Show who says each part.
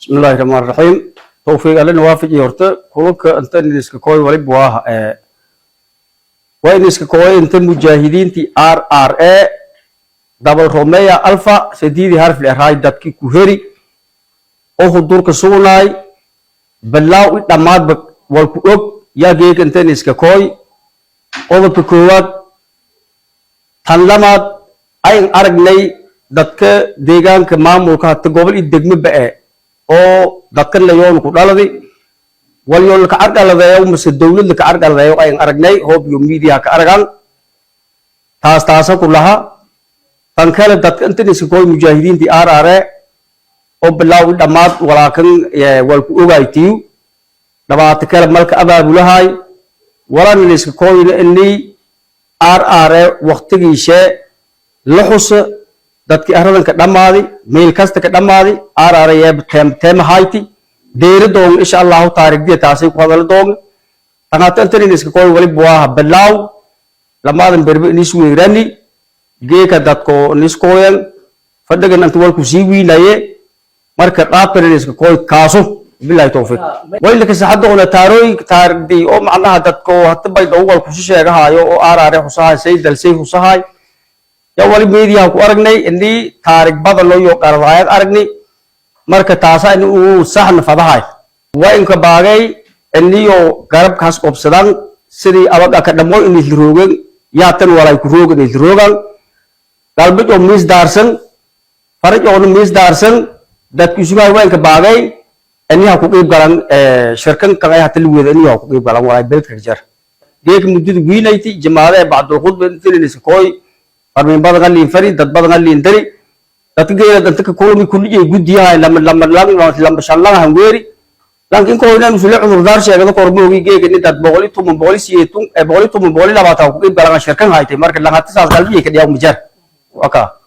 Speaker 1: Bismillahi rahmaani raxiim. Towfiiq Allena waafaji. Horta kulanka inta iniska kooy waliba waa waa iniska kooy inta mujaahidiintii RRA, double Romeo Alpha, sadiidii harf leeraay, dadkii ku heri oo hudurka sugnaay balaaw i dhammaadba wal ku og yaa geeka inta iniska kooy. Qodobka koowaad. Tan lamaad, ayn aragnay dadka deegaanka maamulka hata gobol i degmo ba'e oo dadkan layoon ku dhaladi walyoon laka carqaladeeyo mase dowlad laka carqaladeeyo ayn aragnay, hoob iyo media ka aragan. Taas taasa ku laha. Tan kale, dadka intan iska kooy mujaahidiintii RRA oo bilaaw i dhammaad walaakan wal ku ogaytiyu dhibaato kale malka abaabulahay walan iska kooyna inii RRA waqtigiishe la xusa dadkii aradanka dhammaadi, meel kasta ka dhammaadi RRA yeeb teema hayti deeri doon, insha Allahu taariikhdiya taasay ku hadali doon. Tanaata intan iska kooy waliba waa bilaaw lamaadan berbe inis weerani geeka dadko niskooyan fadhigan inta walku sii wiinaye. Marka qaabkan iska kooy kaaso. Billahi tawfiiq. Waylaka saxadoona taarooyin taariikhdii oo macnaha dadko hata bay dhow wal kusi sheegahayo oo RRA xusahay say dalsay xusahay yaa wali meediyaha ku aragnay inii taarig badan loo yoo qaradaayad aragnay. Marka taasa in uu saxna fadahay waa inka baagay iniyo garabkaas qobsadan sidii abaga ka dhamo inay roogan yaa tan walay ku roogan inay roogan galbid oo miis daarsan faraj oo miis daarsan dadku isugaa. Waa inka baagay iniha ku qiib galan shirkan kan ay hata luweeda, iniha ku qiib galan walay beledka jar geek muddada wiinayti jamaada ee bacdul khudba intinisa kooy farmiin badan liin fari dad badan liin dari dadka geela danta ka kulmi kulli guddiyaha lama lama lama shan lang hanweeri laakiin ko inaan usule cudurdaar sheegado kormoogi geega ni dad 110, 180, 110, 120 ku qiib galan shirkan haytay. Marka lang hata saas qalbiga ka dhiyaw majar waka.